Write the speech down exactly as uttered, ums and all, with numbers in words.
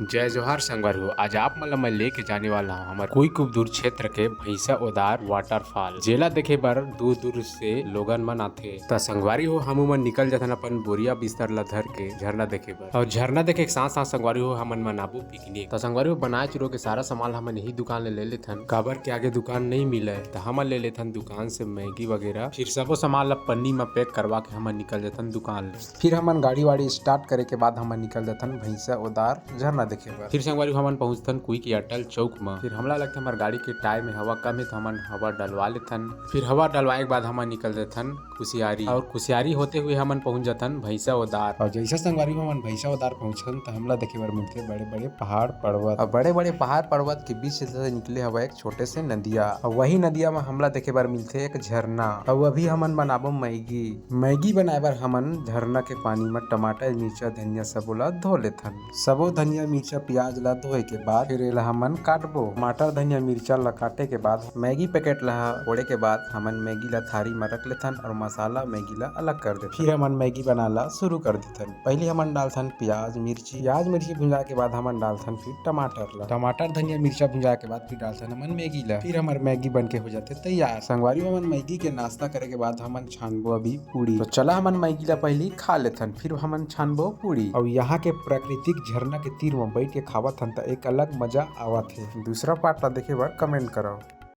जय जोहार संगवारी हो, आज आप मन ला मैं लेके जाने वाला हूँ हमर कुईकुबदुर क्षेत्र के भैंसा ओदार waterfall, जेला देखे बर दूर दूर से लोगन मन आथे। त संगवारी हो, हमू मन निकल जाथन अपन बोरिया बिस्तर ला धर के झरना देखे बर। और झरना देखे के साथ साथ संगवारी हो, हमन मन आबो पिकनिक। त संगवारी हो, बनाए चुरो के सारा सामान हमन यही दुकान ले ले लेथन, काबर के आगे दुकान नहीं मिले। त हमन ले लेथन दुकान से मैगी वगैरह, फिर सबो सामान ला पन्नी म पैक करवा के हमन निकल जाथन दुकान ले। फिर हमन गाड़ी वाड़ी स्टार्ट करे के बाद हमन निकल जाथन भैंसा ओदार झरना देखे बर। फिर संगवारी हो, हमन पहुंचथन कुई के अटल चौक म। फिर हमला लगथे हमर गाड़ी के टायर में हवा कम हे, त हमन हवा डलवा लेथन। फिर हवा डलवाए के बाद हमन निकल जाथन कुसियारी, और कुसियारी होते हुए हमन पहुंच जाथन भैंसा ओदार। और जैसे संगवारी हो, हमन भैंसा ओदार पहुंचथन, त हमला देखे बर मिलथे बड़े बड़े पहाड़ पर्वत, और बड़े बड़े पहाड़ पर्वत के बीच से निकले हवा एक छोटे से नदिया, और वही नदिया म हमला देखे बर मिलथे एक झरना। और अभी हमन बनाबो मैगी। मैगी बनाए बर हमन झरना के पानी म टमाटर, मिर्चा, धनिया सबो ला धो लेथन। सबो धनिया, मिर्चा, प्याज ला धोए के बाद फिर एला हमन काटबो। टमाटर, धनिया, मिर्चा ला काटे के बाद मैगी पैकेट ला फोड़े के बाद हमन मैगी ला थारी म रख लेथन और मसाला मैगी ला अलग कर देथन। फिर हमन मैगी बनाए ला शुरू कर देथन। पहली हमन डालथन प्याज, मिर्ची। प्याज, मिर्ची भुंजा के बाद हमन डालथन फिर टमाटर ला। टमाटर, धनिया, मिर्चा भुंजा के बाद फिर डालथन हमन मैगी ला। फिर हमर मैगी बन के हो जाथे तैयार। संगवारी हो, हमन मैगी के नाश्ता करे के बाद हमन छानबो अभी पूड़ी। तो चला हमन मैगी ला पहली खा लेथन, फिर हमन छानबो पूड़ी। और यहाँ के प्राकृतिक झरना के तीर म बैठ के खावत हन त एक अलग मजा आवत हे। दूसरा पार्ट ला देखे बर कमेंट करव।